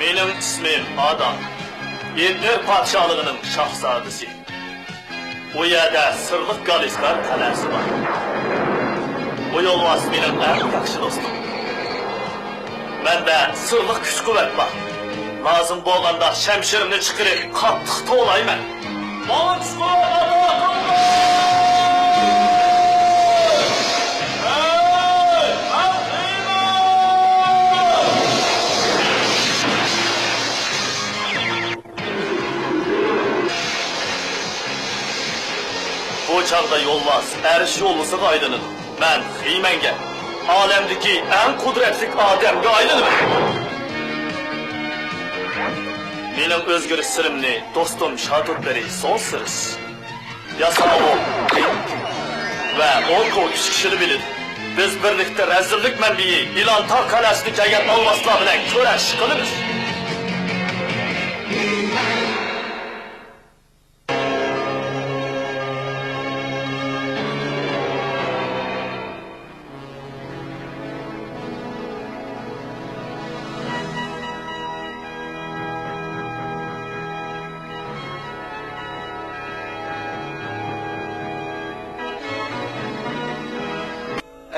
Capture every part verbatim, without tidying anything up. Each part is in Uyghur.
مېنىڭ ئىسمىم ئادام. ئېتنېر پادىشاھلىقىنىڭ شاھزادىسى. ئۇ يەردە سىرلىق گالىسكار قەلئەسى بار. بۇ يولۋاس مېنىڭ ئەڭ ياخشى دوستۇم. مەندە سىرلىق كۈچ-قۇۋۋەت بار. لازىم بولغاندا شەمشىرىمنى چىقىرىپ، قاتتىق توۋلايمەن. ماڭا كۈچ-قۇۋۋەت ئاتا قىلغىن! ھەي، ئەقىللىق! بۇ چاغدا يولۋاس ئەرش يولۋىسىغا ئايلىنىدۇ. مەن خىمەنگە، ئالەمدىكى ئەڭ قۇدرەتلىك ئادەمگە ئايلىنىمەن. مېنىڭ ئۆزگىرىش سىرىمنى دوستۇم شاتۇتبېرى سون سىرىس، ياساۋۇل ۋە ئوكو ئۈچ كىشىلا بىلىدۇ. بىز بىرلىكتە رەزىللىك مەنبىيى ئىلانتار قەلئەسىدە كەلگەن ئالۋاستىلار بىلەن كۈرەش قىلىمىز.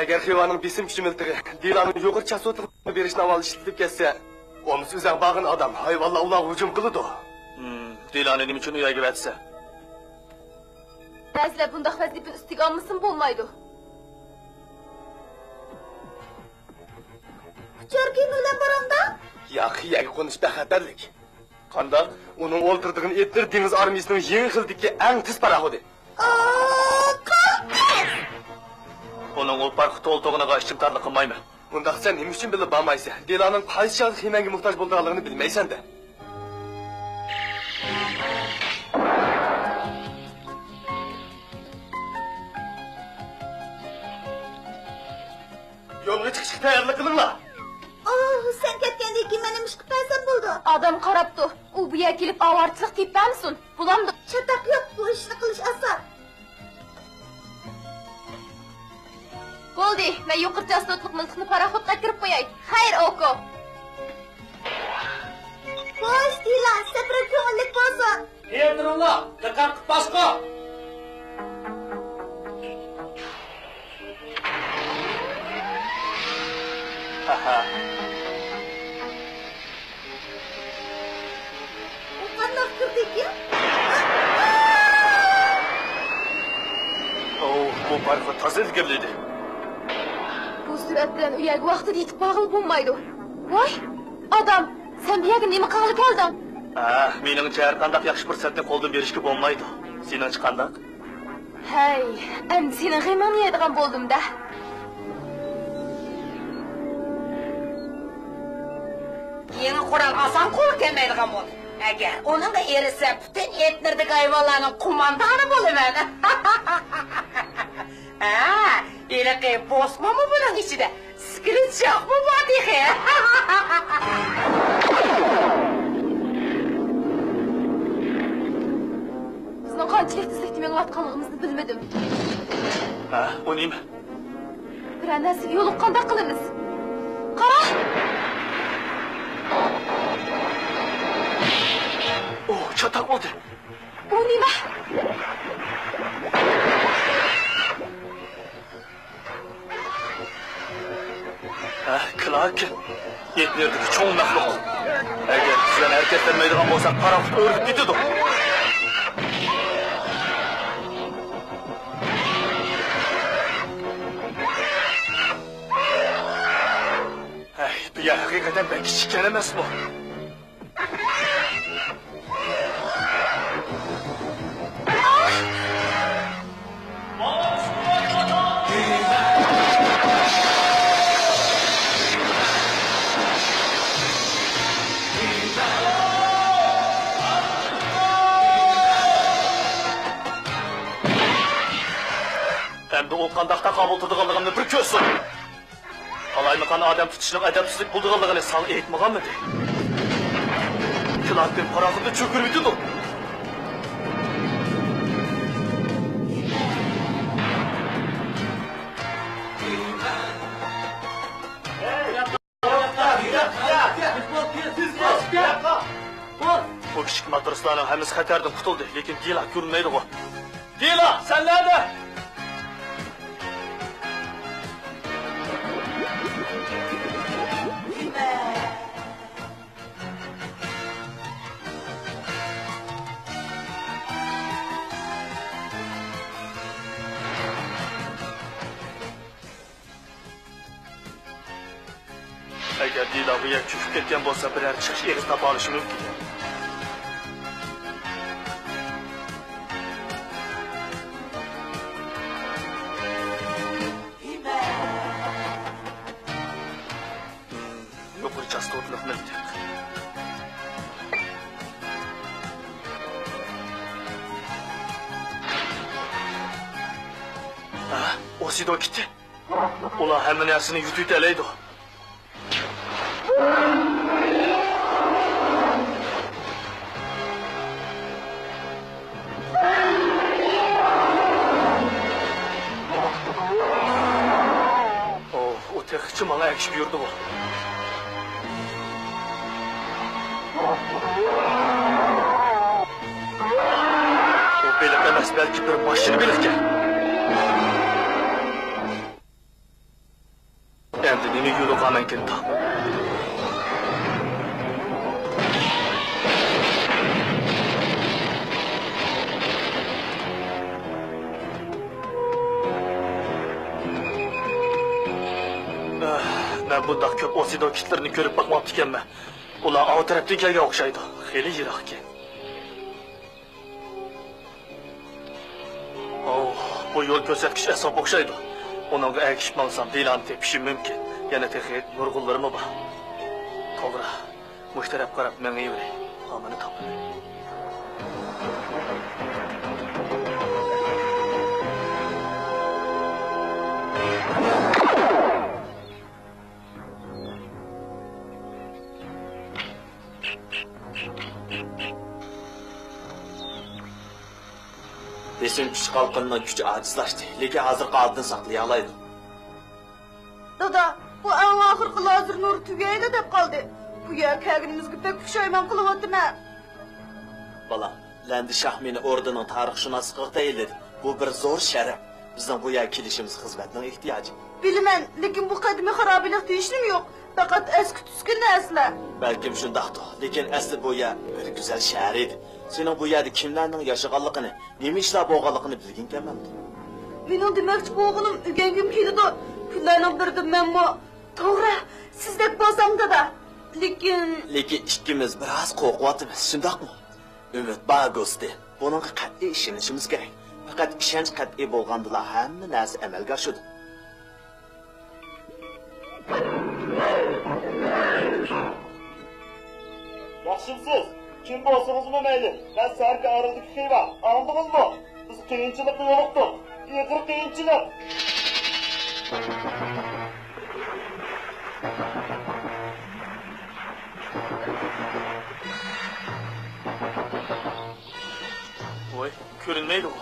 ئەگەر خىۋانىڭ بېسىم كۈچى مىلتىقى دىلانىڭ يۇقىرى چاستوتىلىقىنى بېرىشنى ئاۋۋال ئىشلىتىپ كەتسە، ئومۇس ئۆزەڭ بارغىن ئادام، ھايۋانلار ئۇلارغا ھۇجۇم قىلىدۇ. ھىم، دىلانى نېمە ئۈچۈن ئۇ يەرگە ئەۋەتسە؟ بەزىلەر بۇنداق ۋەزىپىنى ئۈستىگە ئالمىسىمۇ بولمايدۇ. ئۇچار كېمە بىلەن بارامدا؟ ياق، يەرگە قونۇش بەخەتەرلىك. قانداق؟ ئۇنىڭ ئولتۇرىدىغان ئېتلىرى دېڭىز ئارمىيىسىنىڭ يېڭى خىلدىكى ئەڭ تېز پاراخوتى. ئۇنىڭ ئۇ پاراخوت ئولتۇرغىنىغا ئىچىم تارلىق قىلمايمەن. ئۇنداقتا سەن نېمە ئۈچۈن بىللە بارمايسەن؟ دىلانىڭ قايسى چاغدا خىمەنگە موھتاج بولىدىغانلىقىنى بىلمەيسەن-دە. يولغا چىقىشقا تەييارلىق قىلىڭلار. ئوھ، سەن كەتكەندىن كېيىن مەن نېمە ئىش قىلىپ بەرسەم بولىدۇ؟ ئادەم قاراپتۇ. ئۇ بۇ يەرگە كېلىپ ئاۋارىچىلىق تېپىپ بەرمىسۇن. بولامدۇ؟ چاتاق يوق، بۇ ئىشنى قىلىش ئاسان. بولدى، مەن يۇقىرى چاستوتلۇق مىلتىقنى پاراخوتقا ئەكىرىپ قوياي. خەير، ئوكو. خوش، دىلان، سەپىرىڭ كۆڭۈللۈك بولسۇن. ئېرىڭلار، دىققەت قىلىپ باسقۇ! ھەھە. ئۇ قانداق كىردىكىن؟ ئوۋ، بۇ پاراخوت تازا ئىلگىرىلىدى. بۇ سۈرئەت بىلەن ئۇ يەرگە ۋاقتىدا يېتىپ بارغىلى بولمايدۇ. ۋاي، ئادام، سەن بۇ يەرگە نېمە قىلغىلى كەلدىڭ؟ ئە، مېنىڭچە ھەر قانداق ياخشى پۇرسەتنى قولدىن بېرىشكە بولمايدۇ. سېنىڭچە قانداق؟ ھەي، ئەمدى سېنىڭ غېمىڭنى يەيدىغان بولدۇم-دە. يېڭى قورال ئاسان قولغا كەلمەيدىغان بولدى. ئەگەر ئۇنىڭغا ئېرىشسە، پۈتۈن ئېتنېردىكى ھايۋانلارنىڭ قوماندانى بولىمەن. ھە، ھېلىقى بوسمانمۇ بۇنىڭ ئىچىدە. سكرىتشاقمۇ بار تېخى. بىزنىڭ قانچىلىك تېزلىكتە مېڭىۋاتقانلىقىمىزنى بىلمىدىم. ھە، ئۇ نېمە؟ بىرەر نەرسىگە يولۇققاندەك قىلىمىز. قارا! ئوھ، چاتاق بولدى. ئۇ نېمە؟ ھە، كلاكېن. ئېتنېردىكى چوڭ مەخلۇق. ئەگەر تېزلەپ ھەرىكەتلەنمەيدىغان بولساق، پاراخوت ئۆرۈلۈپ كېتىدۇ. ھەي، بۇ يەر ھەقىقەتەن بەك كىچىككەن ئەمەسمۇ؟ ئەمدى ئۇ قانداق تاقابىل تۇرىدىغانلىقىمنى بىر كۆرسۇن! قالايمىقان ئادەم تۇتۇشنىڭ ئەدەپسىزلىك بولىدىغانلىقىنى ساڭا ئېيتمىغانمىدى؟ كلاكېن پاراخوتنى چۆكۈرۈۋېتىدۇ. كىچىك ماتروسلارنىڭ ھەممىسى خەتەردىن قۇتۇلدى، لېكىن دىلا كۆرۈنمەيدىغۇ. دىلا، سەن نەدە؟ ئەگەر دىلا بۇ يەر چۆكۈپ كەتكەن بولسا، بىرەر چىقىش ئېغىزى تاپالىشى مۇمكىن. يۇقىرى چاستوتىلىق مىلتىق. ھە؟ ئوسىدو كېتتى. ئۇلار ھەممە نەرسىنى يۇتۇۋېتەلەيدۇ. ئوھ، ئۇ تېخىچە ماڭا ئەگىشىپ يۈرىدىغۇ. ئۇ بېلىق ئەمەس، بەلكى بىر ماشىنا بېلىقكەن. ئەمدى نېمە يولۇقامەنكىن تاڭ؟ ئاھ، مەن بۇنداق كۆپ ئوسىدو كىتلىرىنى كۆرۈپ باقماپتىكەنمەن. ئۇلار ئاۋۇ تەرەپتىن كەلگەن ئوخشايدۇ. خېلى يىراقكەن. ئوھ، بۇ يول كۆرسەتكۈچ ئەسۋاب ئوخشايدۇ. ئۇنىڭغا ئەگىشىپ ماڭسام، دىلانى تېپىشىم مۇمكىن. يەنە تېخى نۇرغۇنلىرىمۇ بار. توغرا، مۇشۇ تەرەپ قاراپ مېڭىۋېرەي. ئامىنى تاپىمەن. بېسىم كۈچ قالقىنىنىڭ كۈچى ئاجىزلاشتى، لېكىن ھازىرقى ھالىتىنى ساقلىيالايدۇ. دادا، بۇ ئەڭ ئاخىرقى لازېر نۇرى تۈگەيلا دەپ قالدى. بۇ يەرگە كەلگىنىمىزگە بەك پۇشايمان قىلىۋاتىمەن. بالام، لەندى شاھ مېنى ئوردىنىڭ تارىخشۇناسلىقىغا تەيىنلىدى. بۇ بىر زور شەرەپ. بىزنىڭ بۇ يەرگە كېلىشىمىز خىزمەتنىڭ ئېھتىياجى. بىلىمەن، لېكىن بۇ قەدىمىي خارابىلىقتا ھېچنېمە يوق. پەقەت ئەسكى تۈسكى نەرسىلەر. بەلكىم شۇنداقتۇ، لېكىن ئەسلى بۇ يەر بىر گۈزەل شەھەر ئىدى. سېنىڭ بۇ يەردە كىملەرنىڭ ياشىغانلىقىنى، نېمە ئىشلار بولغانلىقىنى بىلگىنكەنمەن. مېنىڭ دېمەكچى بولغىنىم، ئۆگەنگۈم كېلىدۇ. كۈنلەرنىڭ بىرىدە مەنمۇ، توغرا، سىزدەك بولسام دادا. لېكىن لېكىن ئىككىمىز بىراز قورقۇۋاتىمىز، شۇنداقمۇ؟ ئۈمىد بار، گوستى. بۇنىڭغا قەتئىي ئىشىنىشىمىز كېرەك. پەقەت ئىشەنچ قەتئىي بولغاندىلا ھەممە نەرسە ئەمەلگە ئاشىدۇ. ياخشىمسىز؟ كىم بولسىڭىزمۇ مەيلى، مەن سەركە ئارىلىدىكى خىۋا، ئاڭلىدىڭىزمۇ؟ بىز قىيىنچىلىققا يولۇقتۇق، ئېغىر قىيىنچىلىق. ۋاي، كۆرۈنمەيدىغۇ.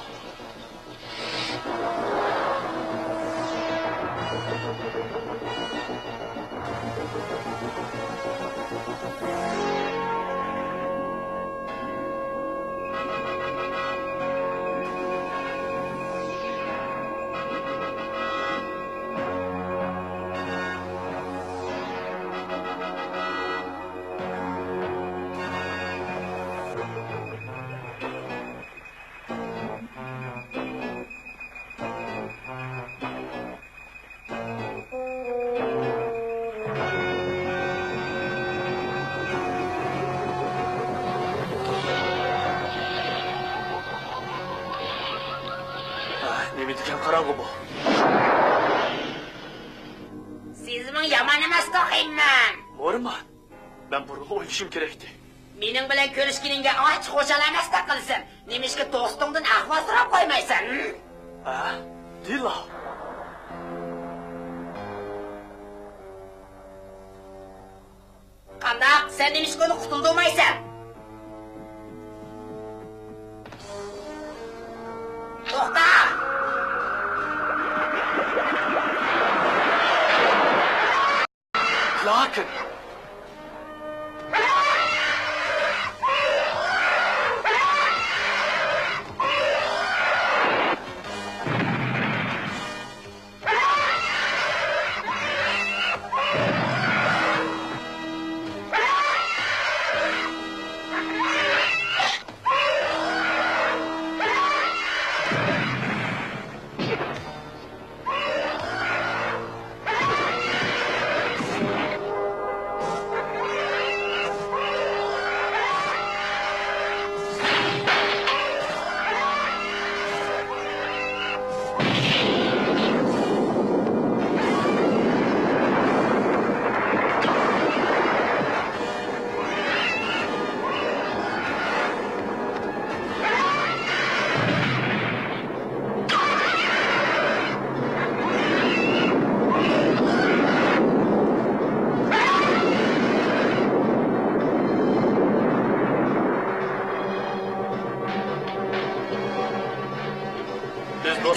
نېمە دېگەن قاراڭغۇ بۇ؟ سېزىمىڭ يامان ئەمەستۇ، خېنىم. مورىمان. مەن بۇرۇنلا ئويلىشىم كېرەكتى. مېنىڭ بىلەن كۆرۈشكىنىڭگە ئانچە خۇشال ئەمەستەك قىلىسەن. نېمىشقا دوستۇڭدىن ئەھۋال سوراپ قويمايسەن؟ ھە؟ دىلا. قانداق؟ سەن نېمىشقا ئۇنى قۇتۇلدۇرمايسەن؟ توختا! لاكىن.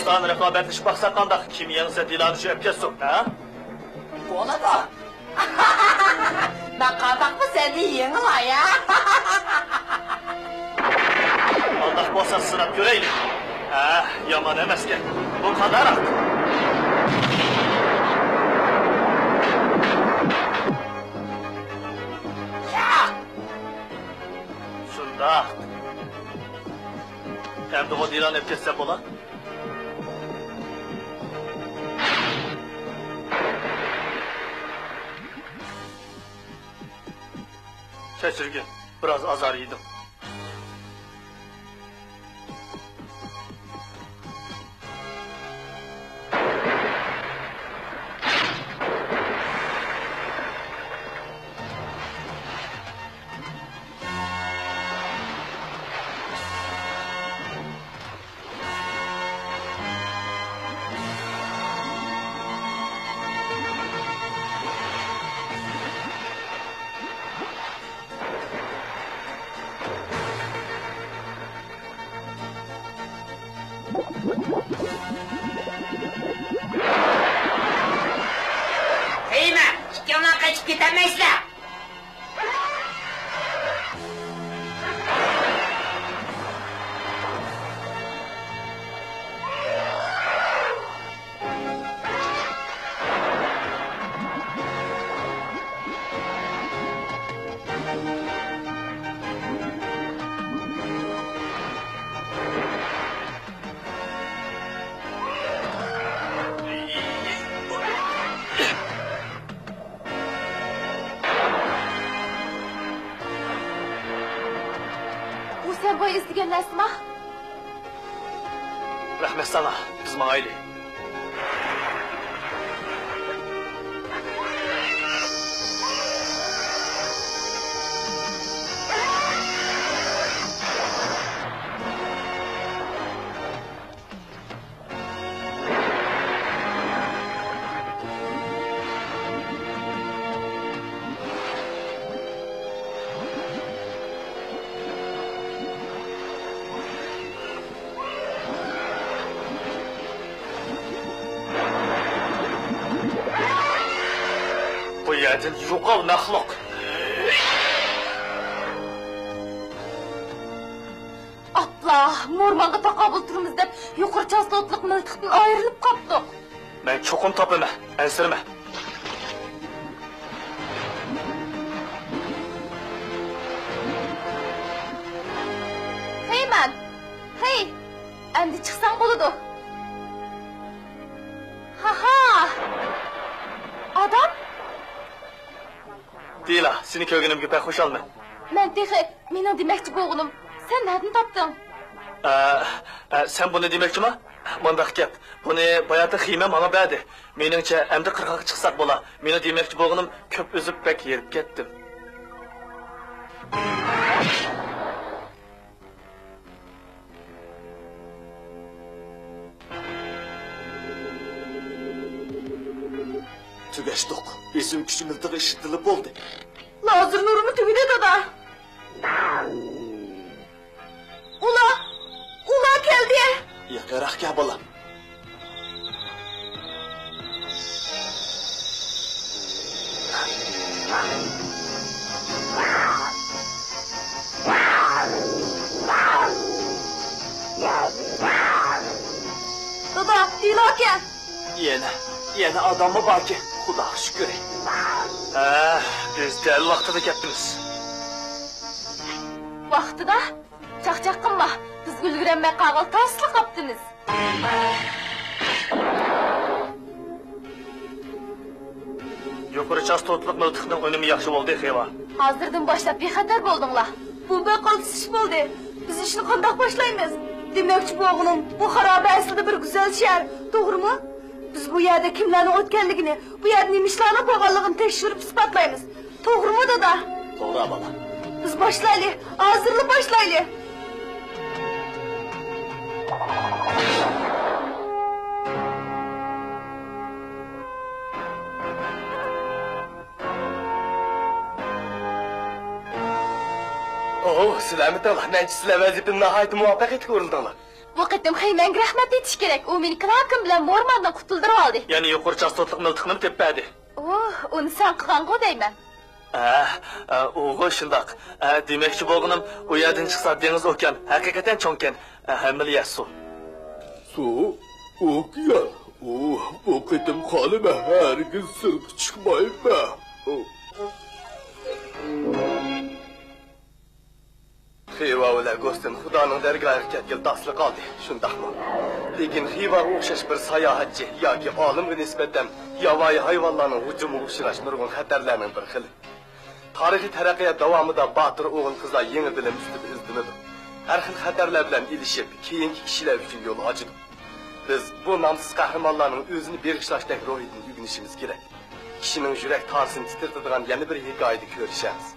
دىلان رىقابەتلىشىپ باقساق قانداق؟ كىم يەڭسە دىلاننى شۇ ئەپ كەتسۇن، ھە؟ بولىدۇ. مەن قانداقمۇ سەندىن يېڭىلاي، ھە؟ ئالداق بولسا سىناپ كۆرەيلى. ھە، يامان ئەمەسكەن. بۇ قانداقراق؟ شۇنداق. ئەمدىغۇ دىلان ئەپ كەتسە بولا؟ كەچۈرگىن، بىراز ئازار يېدىم. تېيىمە، ئىككىڭلار قېچىپ كېتەلمەيسىلەر. بۇ سەن بۇ ئىزدىگەن نەرسىما؟ رەھمەت ساڭا، بىز ماڭايلى. بۇ يەردىن يوقال، مەخلۇق! ئاپلا، مورمانغا تاقابىل تۇرىمىز دەپ، يۇقىرى چاستوتلۇق مىلتىقتىن ئايرىلىپ قاپتۇق. مەن چوقۇم تاپىمەن، ئەنسىرىمە. ھەي مەن! ھەي! ئەمدى چىقساڭ بولىدۇ. ھاھا! ئادام؟ دىلا، سېنى كۆرگىنىمگە بەك خۇشالمەن. مەن تېخى، مېنىڭ دېمەكچى بولغىنىم، سەن نەدىن تاپتىڭ؟ ئە، ئە، سەن بۇنى دېمەكچىما؟ مانداق گەپ. بۇنى باياتىن خېمە ماڭا بەردى. مېنىڭچە، ئەمدى قىرغاققا چىقساق بولا. مېنىڭ دېمەكچى بولغىنىم، كۆپ ئۈزۈپ بەك ھېرىپ كەتتىم. تۈگەشتۇق. بېسىم كۈچى مىلتىقى ئىشلىتىلىپ بولدى. لازېر نۇرىمۇ تۈگىدى، دادا. ئۇلار، ئۇلار كەلدى. يېقىنراق كەل، بالام. دادا، دىلا ئاكا. يەنە، يەنە ئاداممۇ باركەن، خۇداغا شۈكۈر. ھە، بىز دەل ۋاقتىدا كەپتىمىز. ۋاقتىدا؟ چاقچاق قىلما، بىز ئۈلگۈرەلمەي قالغىلى تاسلا قاپتىمىز. يۇقىرى چاستوتىلىق مىلتىقنىڭ ئۈنۈمى ياخشى بولدى، خىۋا. ھازىردىن باشلاپ بىخەتەر بولدۇڭلار. بۇ بىر قالتىسىش بولدى. بىز ئىشنى قانداق باشلايمىز؟ دېمەكچى بولغىنىم، بۇ خارابە ئەسلىدە بىر گۈزەل شەھەر، توغرىمۇ؟ بىز بۇ يەردە كىملەرنىڭ ئۆتكەنلىكىنى، بۇ يەردە نېمە ئىشلارنىڭ بولغانلىقىنى تەكشۈرۈپ ئىسپاتلايمىز. توغرىمۇ، دادا؟ توغرا، بالام. بىز باشلايلى. ھازىرلا باشلايلى. ئوھو، سىلەرمىتىڭلار؟ مەنچە سىلەر ۋەزىپىنى ناھايىتى مۇۋەپپەقىيەتلىك ئورۇنداڭلار. بۇ قېتىم خېيمەنگە رەھمەت ئېيتىش كېرەك. ئۇ مېنى كراكېن بىلەن مورماندىن قۇتۇلدۇرۇۋالدى. يەنە يۇقىرى چاستوتلۇق مىلتىقنىمۇ تېپىپ بەردى. ئۇھ، ئۇنى سەن قىلغانغۇ دەيمەن. ھە، ھە، ئۇغۇ شۇنداق. ھە، دېمەكچى بولغىنىم، ئۇ يەردىن چىقسا دېڭىز ئوكيان ھەقىقەتەن چوڭكەن. ھە، ھەممىلا يەر سۇ. سۇ، ئوكيان. ئۇھ، بۇ قېتىم خالىمە ھەرگىز سىرتقا چىقمايمەن. ئۇھ. خىۋا بىلەن گوستىن خۇدانىڭ دەرگاھىغا كەتكىلى تاسلا قالدى، شۇنداقمۇ؟ لېكىن خىۋاغا ئوخشاش بىر ساياھەتچى ياكى ئالىمغا نىسبەتەن ياۋايى ھايۋانلارنىڭ ھۇجۇمىغا ئۇچراش نۇرغۇن خەتەرلەرنىڭ بىر خىلى. تارىخىي تەرەققىيات داۋامىدا باتۇر ئوغۇل-قىزلار يېڭى بىلىم ئۈستىدە ئىزدىنىدۇ. ھەر خىل خەتەرلەر بىلەن ئېلىشىپ، كېيىنكى كىشىلەر ئۈچۈن يول ئاچىدۇ. بىز بۇ نامسىز قەھرىمانلارنىڭ ئۆزىنى بېغىشلاشتەك روھىدىن ئۆگىنىشىمىز كېرەك. كىشىنىڭ يۈرەك تارىسىنى تىترىتىدىغان يەنە بىر ھېكايىدە كۆرۈشەرمىز.